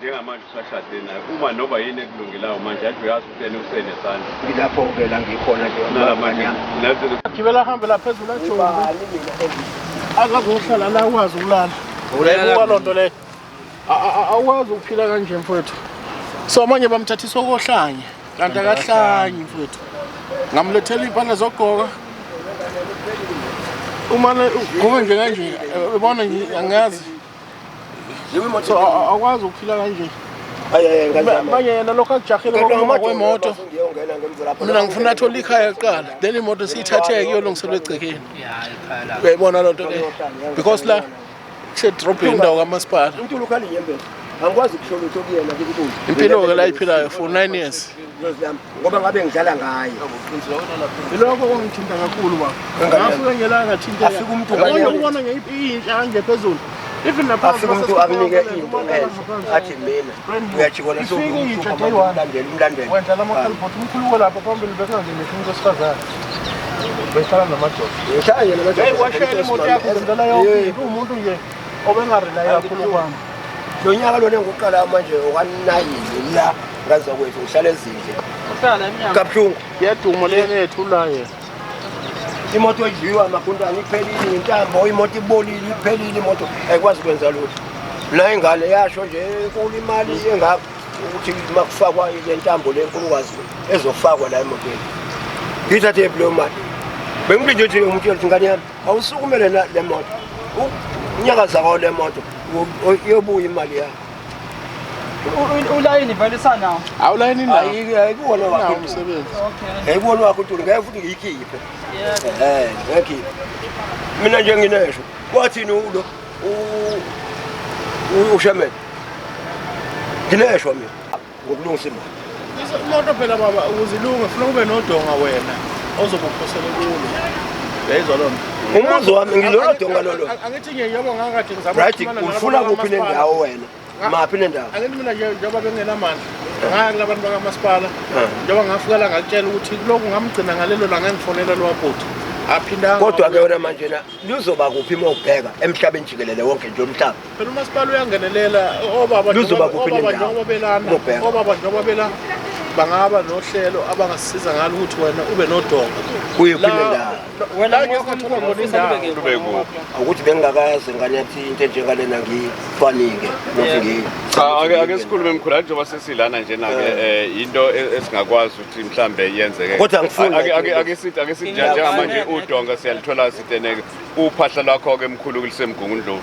Njengamanje usashade naye, uma noba yini ekulungelayo manje, athi uyazi ukuthi yena usenesandla. Ngilapho-ke la ngikhona nje. Nalamanje nathi Gibela ahambe la phezulu ajove. Ubani mina engi- Akazohlala la ukwazi ukulala. Uyayibuka loo nto leyo. Awukwazi ukuphila kanje mfowethu. So manje bamthathisa okohlanya. Kanti akahlanyi mfowethu. Ngamlethela iy'mpahla zokugqoka. Umane ugqoke nje kanje, ubona nje angazi. So awukwazi ukuphila kanje. Ayi, ayi, ngane yami. Manje yena lokho akujahile Kodwa kokuhamba ngamadolo kwemoto. bese ngiyongena ngemva lapho. Mina ngifuna athole ikhaya kuqala, then imoto siyithatheke iyolungiselwa egcekeni. Uyayibona loo nto leyo? Because la kusedrobheni, indawo kamasipala. Untulu ukhala inyembezi. Angikwazi ukusho lutho kuyena ukuthi Impilo-ke la ayiphilayo for 9 years. Nkosi yami, ngoba ngabe ngidlala ngaye. Ilokho kwangithinta kakhulu baba. Ngane yami. Ngafika ngelanga ngathinteka. Afike umuntu Yabona ngane- ukubona nje intsha kanje phezulu. Even naphansi Afike umuntu akunike into enhle athi mina uyajikona. Ifike intsha day one. Umlandeli, umlandeli. Wendlala amakhalibhothi umkhuluko lapha phambili, bekungange ngisho umuntu wesifazane. Behlala namadoda. Ngihlala nje namadoda. Hey, washela imoto yakho ngenzela yonke into, umuntu nje obengarelayi kakhulu kwami. Lo nyaka lona enguqala manje oka-9 la ngaza kwethu, ngihlala ezindle. Uhlala emnyango. Kabuhlungu. Yaduma lena yethu la yena. Imoto idliwa amagundane, iphelile ngentambo imoto, ibolile, iphelile imoto, ayikwazi ukwenza lutho. La ingane yasho nje enkulu imali engako ukuthi uma kufakwa le ntambo le nkulukazi ezofakwa la emotweni, ngiyithathe phi leyo mali? Bengilinde nje umtshela ukuthi ngane yami, awusukumele le moto, unyakaza kwayo le moto, iyobuya imali yakho. Ulayini vele usanawo. Awulayini nawo. Ayikuwona wakho Nawo uNtuli. umsebenzi. Ayikuwona wakho uNtuli, ngeke futhi ngiyikhiphe. Ngiyakhipha mina nje, nginesho wathini ulo ushemele, ngineshwa mina ngokulungisa imali. Imoto phela baba, ukuze ilunge funa kube nodonga wena ozobe uphosele kulo. Uyayizwa loo nto? Umbuzo wami ngilolo donga lolo. Angithi nje njengoba ngangikade ngizama Right. ukuxhumana nalabo Ufuna kuphi bakamasipala. nendawo wena? Maphi nendawo? Angithi mina nje njengoba bengenamandla, ngaya kulabantu bakamasipala. Njengoba ngafika la, ngakutshela ukuthi kulokhu ngamgcina ngalelo langa engifonela lowabhuti, aphindanga. Kodwa-ke wena manje na luzoba kuphi uma ubheka emhlabeni jikelele wonke nje umhlaba? Phela umasipala uyangenelela obaba. Luzoba kuphi obaba nendawo? Njengoba belana Uma ubheka. obaba njengoba bela bangaba nohlelo abangasisiza ngalo ukuthi wena ube nodonga. Kuyiphi La- nendawo? Wena la ngesingathola khona indawo. Kube kuphi? Ukuthi bengingakaze ngane yathi into enjengalena ngifaninge nokuthi Cha, ake sikhulume mkhulu, njengoba sesilana njena-ke, into esingakwazi ukuthi mhlambe yenzeke. Kodwa angifuni Ake sithi njengamanje udonga siyalithola siteneke, uphahla lwakho-ke mkhulu lusemgungundlovu,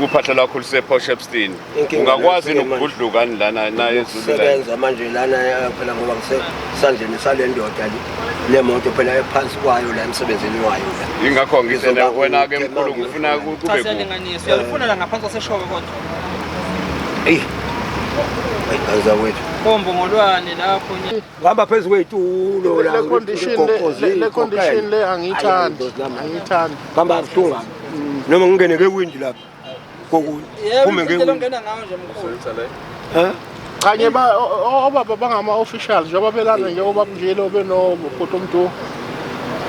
uphahla lwakho luse-Port Shepstone. Inkinga Ungakwazi leyo manje. nokugudlukani lana na ezulu la? Sebenza manje lana phela ngoba ngisesandleni sale ndoda le, le moto phela ephansi kwayo la emsebenzini wayo la. Ingakho ngithi Ngizoba wena-ke kude mkhulu uma ngifuna ngiyofuna. kube Cha, kuphi? siyalinganisa. Uyalifuna la ngaphansi kwaseshowe kodwa. Eyi, ayi ngazakwethu. Kombongolwane lapho. Ngihamba phezu kwey'tulo la. Le condition le angiyithandi, angiyithandi. Ngihamba kabuhlungu noma ngingene ngewindi lapha kokunye. Yebo, Phume indlela ngewindi. ongena ngayo nje mkhulu. Eh? Kanye ba obaba bangama-officials njengoba belana, njengoba njalo benobhuti umntu.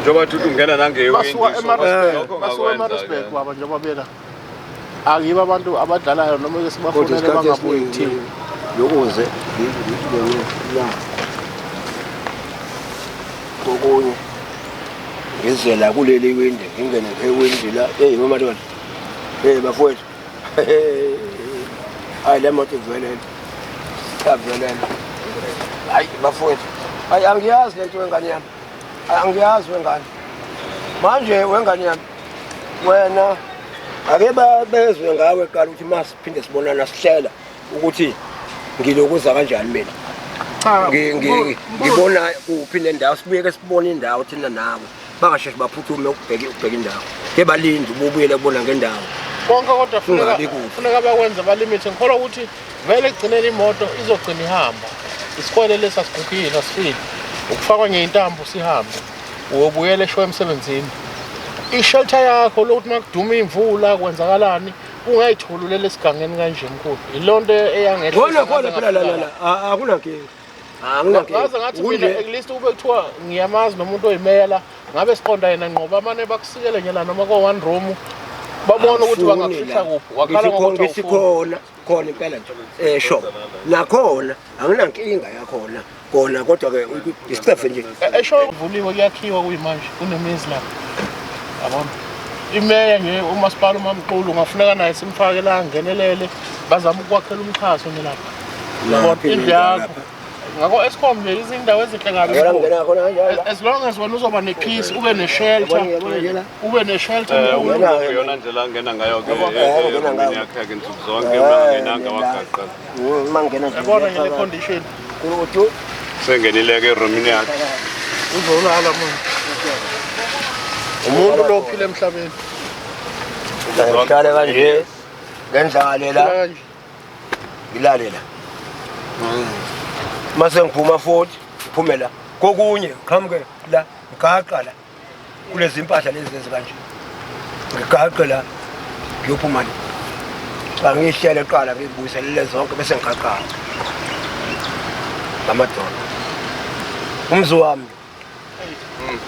Njengoba tuthi ungena nangewindi. Basuka eMaritzburg, Lokho basuka ungakwenza-ke. eMaritzburg baba, njengoba bela akibo abantu abadlalayo noma ke Kodwa sibafonele isikhathi bangabuyi esiningi kuthini. Lokuze la kokunye ngize la kuleli windi, ngingene ngewindi la. Hey madoda, hey bafowethu, hayi le moto ivelele, yavelela. Hayi bafowethu, hayi angiyazi lento wengane yami. Hayi, angiyazi wengane. Manje wengane yami wena, ake bezwe ngawe qala ukuthi masiphinde sibonana sihlela ukuthi ngilokuza kanjani mina. Cha. Ngibona kuphi nendawo, sibuyeke sibone indawo thina nabo, bangasheshi baphuthume ukubheka indawo, ke balinde ubuyele kubona ngendawo. Konke kodwa funeka Kungabi kuhle. funeka bakwenze balimithe. Ngikholwa ukuthi vele ekugcineni imoto izogcina ihamba. Isikwele lesi asigugile, asifile, ukufakwa ngey'ntambo sihambe, uyobuyela esho emsebenzini, ishelter yakho lokuthi uma kuduma imvula kwenzakalani, ungayithululela esigangeni kanje mkhulu. Ilonto nto eyangehla. Khona khona phela la la la akunankinga, akunankinga. Ngaze ngathi mina at least kube kuthiwa ngiyamazi nomuntu oyimeya, ngabe siqonda yena ngqo, bamane bakusikele nje la noma ko-one room, babone ukuthi Angifuni bangakufihla la. kuphi. Wakhala Ngithi ngokuthi ngithi awufuni. khona. Khona impela nje esho nakhona anginankinga yakhona kona, kodwa ke isicefe nje. Esho kuvuliwe, kuyakhiwa kuyimanje, kunemizi lapha, yabona. Imeya nje, umasipala uMamqulu, ungafuneka naye simfake la, ngenelele, bazame ukwakhela umxhaso nje lapha, yabona, indlu yakho. Ngakho Eskom nje izindawo ezinhle kabi. Yabona ngena khona kanjalo. As long as wena uzoba ne-peace, ube ne-shelter. Yabona, yabona nje la. Ube ne-shelter. Yabona. Yona ndlela angena ngayo-ke ngena ngayo. yakhe ke nsuku zonke, uma ngenanga wagaqa. Uma ngena nje. Yabona nje le condition. Kurutu. Sengenile-ke erumini yakhe. Uzolala manje umuntu lo ophila emhlabeni. Ngihlale kanje ngendlale la. Phila kanje. Ngilale la. Mase ngiphuma futhi ngiphume la kokunye, qhamuke la, ngigaqa la kulezi impahla lezi ezikanje, ngigaqe la, ngiyophuma le. Cha, ngiyihlele kuqala, ngizibuyiselele zonke, bese ngigaqa ngamadolo. Umzi wami,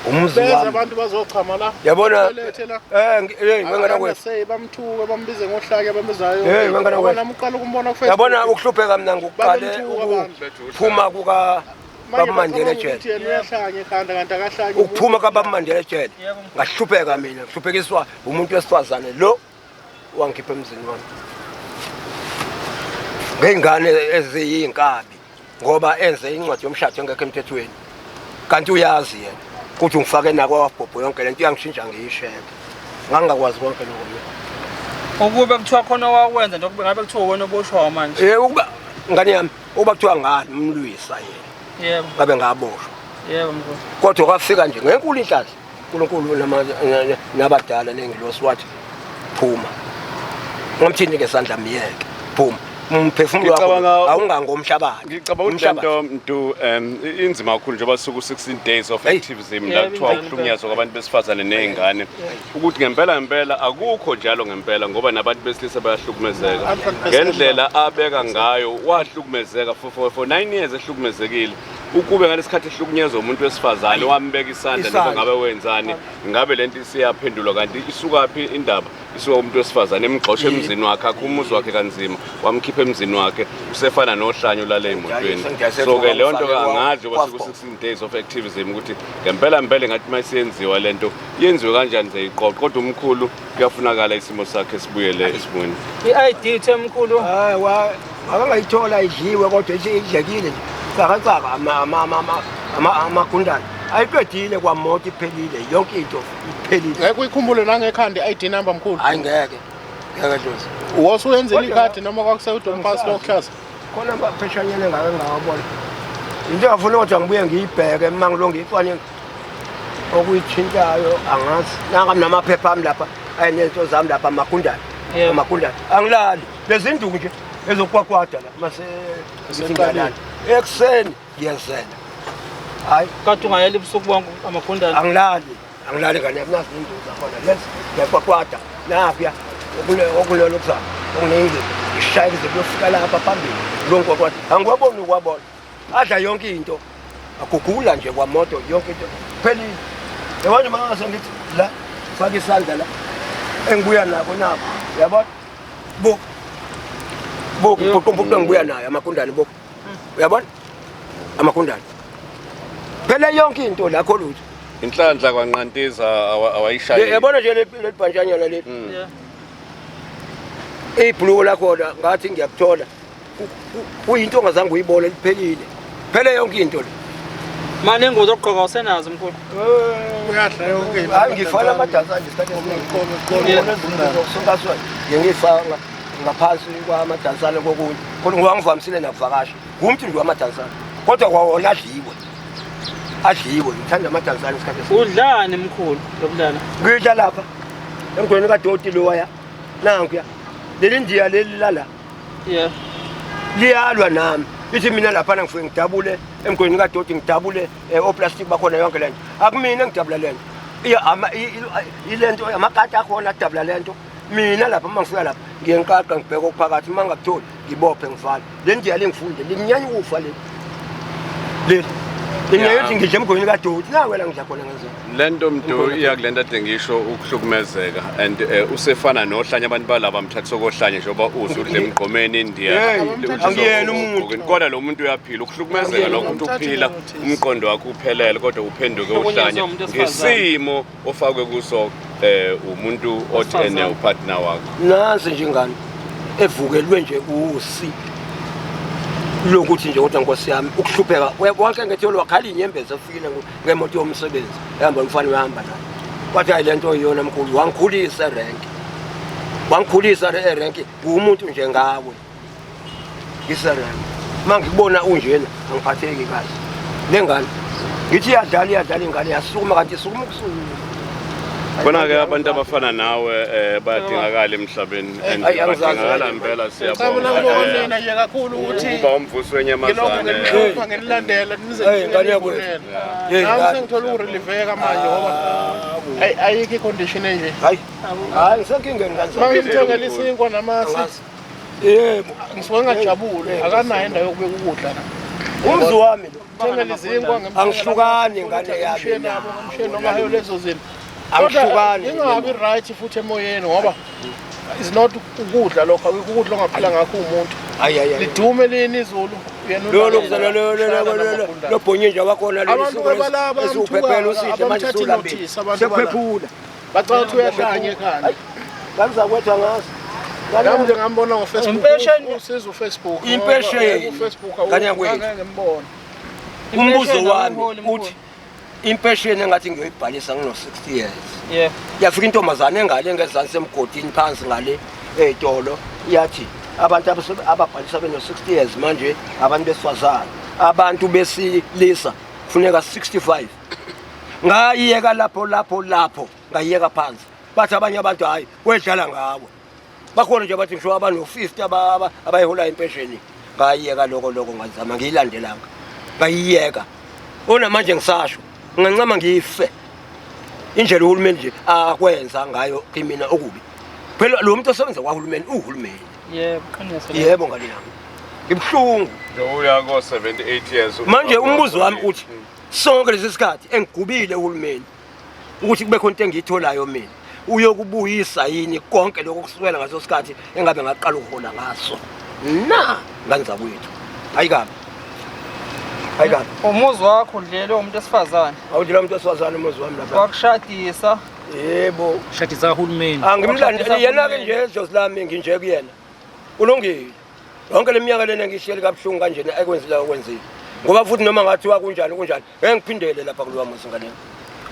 umuzi Beze wami. Abantu bazochama la. Yabona. Belethe la. Hey, wengana kwethu. Akangase bamthuke, bambize ngohlake bambizayo. Hey, wengane kwethu. Nami uqala ukumbona ku Yabona ukuhlupheka mina ngikuqale Babemthuka abantu. ukuphuma kuka Manje Baba Mandela bacabanga ejele. ukuthi yena uyahlanya ekhanda, kanti akahlanye. Ukuphuma kababa Mandela ejele, ngahlupheka mina, ngihluphekiswa umuntu wesifazane lo wangikhipha emzini wami ngey'ngane eziyinkabi, ngoba enze incwadi yomshado engekho emthethweni, kanti uyazi yena ukuthi ungifake nako wabhobho yonke lento, iyangishintsha ngiyisheke, ngangingakwazi konke lokho mina. Ukube kuthiwa khona owakwenza nje, ukube ngabe kuthiwa wena oboshwayo manje. Ukuba ngane yami, ukuba kuthiwa ngamlwisa yena, ngabe ngaboshwa. Yebo mkhulu. Kodwa kwafika nje ngenkulu inhlanhla, uNkulunkulu nabadala nengilosi wathi phuma, ngamthini ngesandla, miyeke, phuma, umphefumulo wakho awungangomhlabathi. Ngicabanga ukuthi lento mntu inzima kakhulu njengoba suku 16 days of Hey. activism la kuthiwa Injalo. ukuhlukunyezwa kwabantu besifazane ney'ngane, ukuthi ngempela ngempela akukho njalo ngempela, ngoba nabantu besilisa bayahlukumezeka. 100%. Ngendlela abeka ngayo, wahlukumezeka for 9 years ehlukumezekile. Ukube ngalesikhathi ehlukunyezwa umuntu wesifazane wambeka isandla, noma Isandla. ngabe wenzani, ngabe lento isiyaphendulwa. Kanti isukaphi indaba? Isuka umuntu wesifazane emgxoshe emzini wakhe, akhe umuzi wakhe kanzima, wamkhipha emzini wakhe, usefana nohlanyo ulale emotweni. So-ke leyo nto angazi njengoba siku-16 days of activism ukuthi ngempela mpela ngathi uma isiyenziwa le nto yenziwe kanjani seyiqoqo, kodwa umkhulu kuyafunakala isimo sakhe sibuyele esimweni. I-ID uthe mkhulu. Hayi, akangayithola, idliwe, kodwa idlekile nje cakacaka, amagundane ayiqedile kwamoto, iphelile yonke into, iphelile. Ngeke uyikhumbule nangekhanda i-ID number mkhulu. Hayi, ngeke, ngeke dlozi. Wosuyenzile Kodwa- ikhadi noma kwakusewudompasi lokuhlaza? Khona amapheshanyana engake ngawabona, into engafuna kodwa ngibuye ngiyibheke uma ngilo ngiyicwaninga okuyithintayo, angazi nanga namaphepha ami lapha ayinezinto zami lapha, amagundane. Amagundane, angilali, lezi nduku nje ezokwakwada la mase Eseqalile. Ekuseni ngiyazela, hayi. Kade ungayela ubusuku bonke amagundane. Angilali, angilali ngane yami, nazi iy'nduku zakhona lezi, ngiyakwakwada naphiya okulelo kuzama okuneyingcingo, ngishaya kuze kuyofika lapha phambili lo nkwakwada, angiwaboni ukwabona, adla yonke into, agugula nje kwamoto, yonke into phelile. Yabona, uma ngase ngithi la faka isandla la engibuya nako nako, uyabona, buka, buka impuqumpuqu engibuya nayo, amagundane, buka, uyabona amagundane, phela yonke into lakho lutho. Inhlanhla kwanqantiza awayishayeli. Yabona nje leli bhantshanyana leli, ibhuluko lakhona ngathi ngiyakuthola, kuyinto ongazange uyibone, liphelile, phele yonke into le. Manje ingubo zokugqoka usenazo mkhulu? Uyadla yonke into. Hayi, ngifaka amadansa nje isikhathi esiningi, zokusuka ngiyifaka ngaphansi kwamadansane kokunye khona, ngoba ngivamisile nakuvakasha, ngumntu nje wamadansane, kodwa kwawona adliwe, adliwe. Ngithanda amadansane isikhathi esiningi. Udlani mkhulu lokudlala? Ngidla lapha emgweni kadoti lowaya, nankuya leli ndiya leli lala. Liyalwa nami, lithi mina laphana ngifike ngidabule emgweni kadoti, ngidabule oplastic bakhona, yonke lento akumina engidabula lento. Ilento amakati akhona adabula lento. Mina lapha uma ngifika lapha ngiye ngiqaqa, ngibheke okuphakathi, uma ngakutholi ngibophe, ngivale. Le ndiya lingifunde, limnyanya ukufa leli leli. Mina ngithi ngidla emgqonyweni kadoti nawe la ngidla khona ngenzeni. Lento mntu iya kule nto ade ngisho ukuhlukumezeka and usefana nohlanya abantu balaba mthatha sokohlanya njengoba uzwe udle emgqomeni eNdiya. Hey, angiyena umuntu. Kodwa lo muntu uyaphila ukuhlukumezeka lokho umuntu uphila umqondo wakho uphelele kodwa uphenduke uhlanya ngesimo ofakwe kuso umuntu othi ene upartner wakho. Nansi nje ingane evukelwe nje usi lokuthi nje kodwa nkosi yami ukuhlupheka wonke ngetholo wakhala inyembezi efikile ngemoto yomsebenzi ehamba umfana uyahamba naye wathi hayi lento iyona mkhulu wangikhulisa erenki wangikhulisa erenki ngumuntu nje ngawe ngiserenki uma ngikubona unjena angiphatheki kahle le ngane ngithi iyadlala iyadlala ingane yasukuma kanti isukuma ukusukuma. Khona-ke abantu abafana nawe bayadingakala emhlabeni and badingakala impela Cha mina siyabonga. ngibonga nina nje kakhulu ukuthi Ukuba umvusi ngilokhu wenyamazane. nginihlupha nginilandela nize Hey, ngane yakwethu. Hey, Nami ngane. sengithola ukureliveka manje ngoba ayikho i-condition enje. Hayi hayi ngisenkingeni kanzima. Uma ngimthengela isinkwa namasi Yebo. ngisuke ngingajabule akanayo indawo yokubeka ukudla la. Umzi wami lo. Ngithengela izinkwa ngimthengela Angihlukani ngane yami ngishiye nabo ngishiye noma hayo lezo zinto. Angihlukani. Ingabi right futhi emoyeni ngoba is not ukudla lokho akukho ukudla ongaphila ngakho umuntu. Hayi hayi. Lidume lini izulu yena Lo lokuzana lo lo lo lo bhonye wakhona lo Abantu balaba esuphephela usidle manje abamthatha usulambile. inothisi abantu balaba. Sekuphephula. Bacala ukuthi uyahlanya ekhanda. Ngizakwetha ngaso. Nami nje ngambona ngo-Facebook. Impesheni. Usiza uFacebook. Impesheni. uFacebook Ngane yakwethu. ngeke ngimbone. Umbuzo wami uthi impesheni engathi ngiyoyibhalisa ngino 60 years. Yeah. Yafika intombazane engale ngezansi emgodini phansi ngale ey'tolo yathi abantu ababhalisa beno 60 years manje abantu besifazane abantu besilisa kufuneka 65. Ngayiyeka lapho lapho lapho ngayiyeka phansi. Bathi abanye abantu hayi wedlala ngawo. Bakhona nje bathi ngisho abano 50 abayihola impesheni. Ngayiyeka lokho lokho ngazama ngiyilandelanga. Ngayiyeka. Ona manje ngisasho ngingancama ngife. Indlela uhulumeni nje akwenza ngayo kimina okubi. Phela lo muntu osebenza kwahulumeni uhulumeni. Yebo, qiniso. Yebo ngane yami. Ngibuhlungu. Nje uya ko 78 years. Manje umbuzo wami uthi sonke lesi sikhathi engigubile uhulumeni ukuthi kube khona into engiyitholayo mina uyokubuyisa yini konke lokho kusukela ngaso sikhathi engabe ngaqala ukuhola ngaso na ngane zakwethu. Hayi kabi. Hayi kabi. Umuzi wakho udlelwe umuntu esifazane. Awudlela umuntu wesifazane umuzi wami lapha. Wakushadisa. Yebo. Shadisa kahulumeni. Angimlandeli yena ke nje idlozi lami nginje kuyena. Ulungile. Yonke leminyaka lena ngihleli kabuhlungu kanjena ekwenzile okwenzile. Ngoba futhi noma ngathiwa kunjani kunjani ngeke ngiphindele lapha kulowa muzi ngane.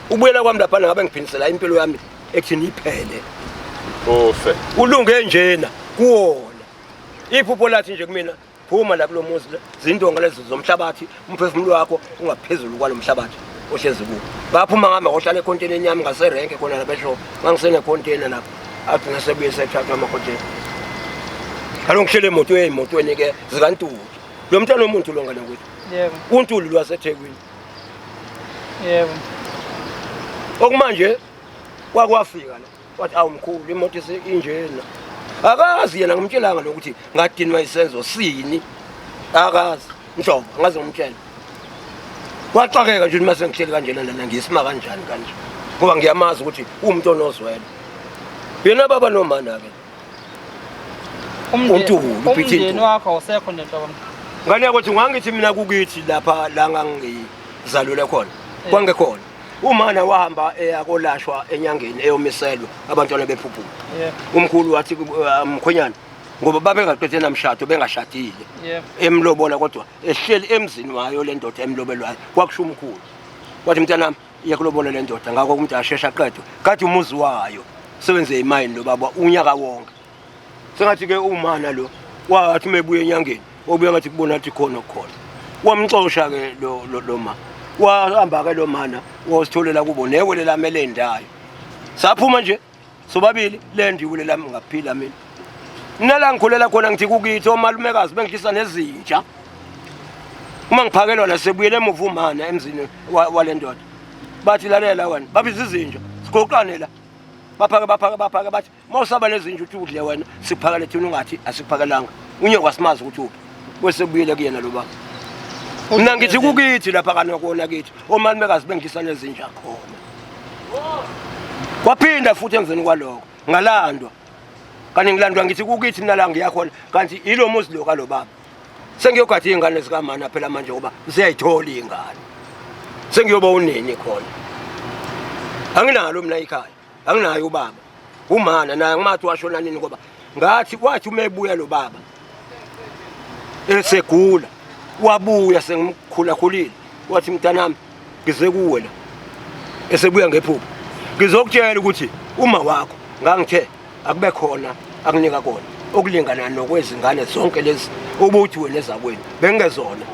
Ubuyela kwami lapha ngabe ngiphindisela impilo yami ekuthini iphele. Ufe. Ulunge njena kuwona. Iphupho lathi nje kumina phuma la kulo muzi zindonga lezi zomhlabathi umphefumulo wakho ungaphezulu kwalomhlabathi ohlezi kuwo. Baphuma ngihamba ngohlala ekhonteneni yami ngaserenke khona lapha eshopo. Ngangisenekhonteina lapha. Athi ngasebuye sethatha amakhontena. Kaloku ngihlele emotweni emotweni ke zikaNtuli. Lo mntwana womuntu lo ngane kwethu. Yebo. uNtuli lwaseThekwini. Yebo. Okumanje kwakwafika la. Wathi awu mkhulu imoto injena. Akazi yena ngimtshelanga lokuthi ngadinwa isenzo sini. Akazi nhlobo angaze ngimtshele. Waxakeka nje uma sengihleli kanjena lana ngisima kanjani kanje. Ngoba ngiyamazi ukuthi umuntu onozwelo. Yena baba nomana ke. uNtuli, uPeter Umndeni Ntuli. wakho awusekho nje nhlobo. Ngane yakwethu ngangithi mina kukithi lapha la ngangizalelwe khona. Kwangekhona. Umana wahamba eyakolashwa enyangeni eyomiselwa abantwana bephuphuma. Yebo. Umkhulu wathi mkhwenyana ngoba babengaqedile namshado bengashadile. Yebo. Emlobola kodwa ehleli emzini wayo le ndoda emlobelwayo kwakusho umkhulu. Wathi mntanami iyakulobola le ndoda ngakho umuntu asheshe aqedwe. Kade umuzi wayo sebenze imayini lo baba unyaka wonke. Sengathi ke umana lo wathi mebuye enyangeni obuya ngathi kubona athi khona khona. Wamxosha ke lo lo ma. Wahamba ke lo mana wasitholela kubo newele lami elendayo. Saphuma nje sobabili lendiwule lami ngaphila mina. Nala ngikhulela khona ngithi kukithi omalumekazi bengidlisa nezinja. Uma ngiphakelwa la sebuyele emuva umana emzini walendoda. Bathi lalela wena, babiza izinja, sigoqane la. Baphake baphake baphake bathi mawusaba nezinja uthi udle wena sikuphakele thina ungathi asikuphakelanga. Unyoko asimazi ukuthi uphi. Bese kubuyele kuyena lo baba. Mina ngithi kukithi lapha kanokona kithi omalumekazi bengisa nezinja khona. Kwaphinda futhi emveni kwaloko ngalandwa. Kanti ngilandwa ngithi kukithi mina la ngiya khona kanti ilo muzi lo kalo baba. Sengiyogada iy'ngane zikamana phela manje ngoba ziyayithola iy'ngane. Sengiyoba unini khona. Anginalo mina ikhaya, anginaye ubaba. Umana naye ngimathi washona nini ngoba ngathi wathi uma ebuya lo baba esegula wabuya sengimkhulakhulile wathi mntanami ngize kuwe la esebuya ngephupho ngizokutshela ukuthi uma wakho ngangithe akube khona akunika kona okulingana nokwezingane zonke lezi obuthi wena ezakwenu bengezona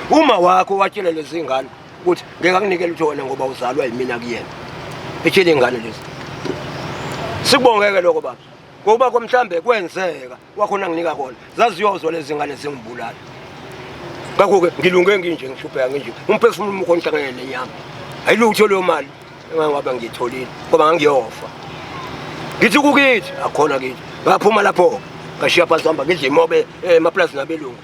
uma wakho watshela lezi ngane ukuthi ngeke akunikele lutho wena ngoba uzalwa yimina kuyena etshela ingane lezi sikubongeke lokho baba ngoba komhlambe kwenzeka wakhona nginika kona zaziyozwa lezi ngane zingibulala ngakho-ke ngilunge nginje ngihlupheka nginje umphefumulo umkhona uhlangene nenyama ayilutho leyo mali engangabe ngiyitholile ngoba ngangiyofa ngithi kukithi akhona kithi ngaphuma lapho ngashiya phansi hamba ngidla imobe emaplazini abelungu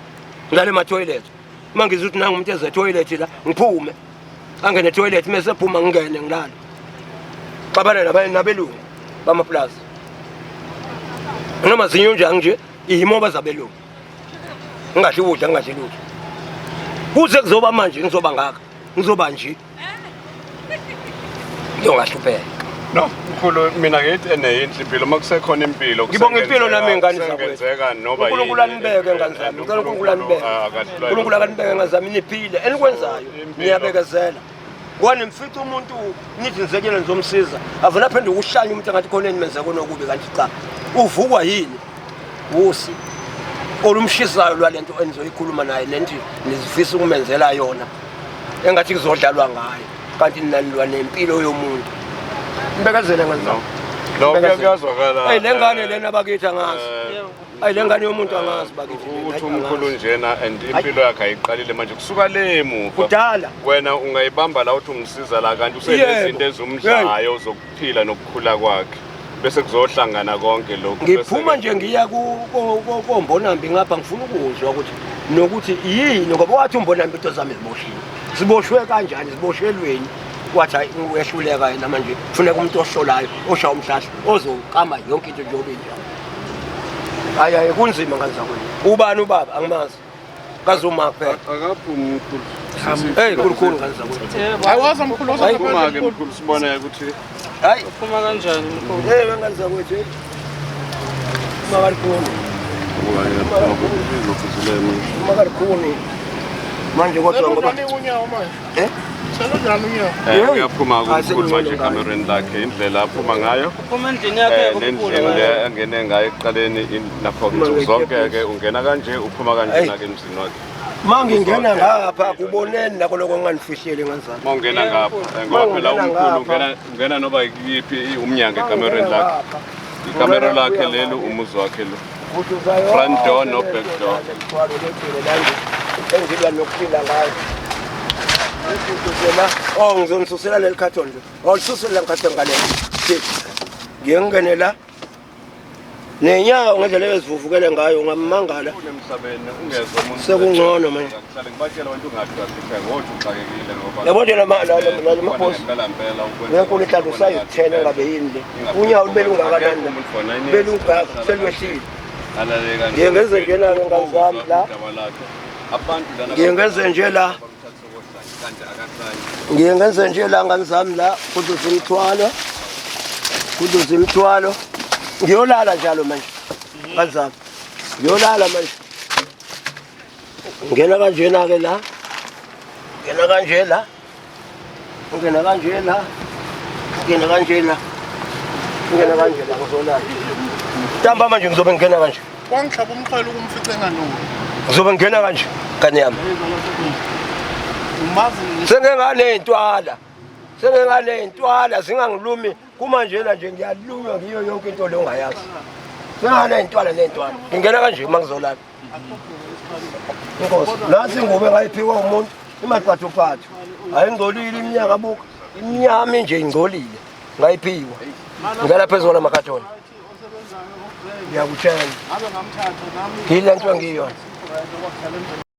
ngilale emathoyilethi uma ngizwa ukuthi nangu umuntu eze toilet la ngiphume angene toilet mese phuma ngingene ngilale xabana nabanye nabelungu bamaplazi nginamazinyo njani nje iyimoba zabelungu ngingadli ukudla ngingadli lutho kuze kuzoba manje ngizoba ngaka ngizoba nje ngiyongahlupheka. No, mkhulu mina ngithi ene yinhle impilo uma kusekhona impilo Ngibonga impilo nami ngane zakwethu. kusengenzeka noba yini. uNkulunkulu anibeke ngane zami. Ngicela uNkulunkulu anibeke. Akahlulwa uNkulunkulu akanibeke ngane zami niphile. Enikwenzayo Impilo. niyabekezela. Kwani nimfica umuntu nithi nizekele nizomsiza. Avela phenduka uhlanya umuntu engathi khona enimenze kona okubi kanti cha. Uvukwa yini? Wusi olumshisayo lwalento enizoyikhuluma naye nenthi nizifisa ukumenzela yona. Engathi kuzodlalwa ngayo kanti nina nilwa nempilo yomuntu. Nibekezele ngane zami. No, kuyazwakala. Hey le ngane lena bakithi angazi. Ayi le ngane yomuntu angazi bakithi. Ukuthi umkhulu njena and impilo yakhe ayiqalile manje kusuka le emuva. Kudala. Wena ungayibamba la uthi umsiza la kanti usenezinto ezumdlayo zokuphila nokukhula kwakhe. Bese kuzohlangana konke lokhu. Ngiphuma nje ngiya koMbonambi ngapha ngifuna ukuzwa ukuthi nokuthi yini ngoba wathi uMbonambi into zami ziboshiwe. Ziboshwe kanjani? Ziboshelweni? Wathi hayi uyehluleka yena manje kufuneka umuntu ohlolayo oshaya umhlahla ozokama yonke into njengoba injalo. Hayi hayi kunzima ngane zakwethu. Ubani ubaba angimazi. Kazuma kuphela. Akaphumi mkhulu. Hey kukhulu ngane zakwethu. Hayi waza mkhulu waza Phuma ke mkhulu sibone ukuthi Hayi Uphuma kanjani mkhulu? hey ngane zakwethu. Makalikhuni. Makalikhuni. Manje kodwa ngoba Selunjani unyawo manje? eh Selunjani unyawo? Uyaphuma Hayi, kumkhulu sekungcono manje ngayo. ekamereni lakhe indlela aphuma ngayo. Uphuma endlini yakhe Nendlela kukhulu. le angene ngayo ekuqaleni lapho nsuku zonke ke ungena kanje uphuma Hey. kanjena ke emzini wakhe. Mangingena ngapha kuboneni nako lokho nganifihlele ngane zami. Uma ungena ngapha ngoba phela Uma ungena umkhulu ngapha. ungena ungena noba yiphi umnyango ekamereni lakhe. Ikamero lakhe leli umuzi wakhe lo. Front door no back door. Lemthwalo legcwele la nje engilwa nokuphila ngayo. Ngisusela oh ngizonisusela leli carton nje. Oh lisusele le carton ngale. Ngiye ngingene la. Nenyawo ngendlela ezivuvukele ngayo ngamangala. Emhlabeni ungezwa umuntu. Sekungcono manje. Ngihlale ngibatshela abantu ungathi uyahlupheka ngothi uxakekile ngoba. Yabo nje lama post. Impela impela ukwenza. Ngenkulu inhlanhla usayithena ngabe yini le. Unyawo belungakanani la? Belungaka selwehlile. Alale kanje. Ngiye ngenze njena-ke ngane zami la. Udaba lakhe. Abantu lana Ngiye ngenze nje la. bamthatha okohlanya kanti akahlanyi. Ngiye ngenze nje la ngane zami la kuduze imithwalo. Kuduze imithwalo. Ngiyolala njalo manje. Ngane zami. Ngiyolala manje. Ngena kanjena ke la. Ngena kanje la. Ngena kanje la. Ngena kanje la. Ngena kanje la ngizolala. Ntambama nje ngizobe ngingena kanje. Kwangihlaba umxhwele ukumfica enganuki. Ngizobe ngingena kanje ngane yami. Umazi Sengenganey'ntwala. Sengenganey'ntwala zingangilumi kumanjena nje ngiyalunywa ngiyo yonke into le ongayazi. Senganey'ntwala ney'ntwala. Ngingena kanje uma ngizolala. Inkosi, nasi ingubo engayiphiwa umuntu imaqathuphathu. Ayingcolile iminyaka buka. Imnyama nje ingcolile. Ngayiphiwa. Ngingena phezu kwala makhathoni. Ngiyakutshela. ngabe ngamthatha nami. Yile nto engiyona. Kwakudlala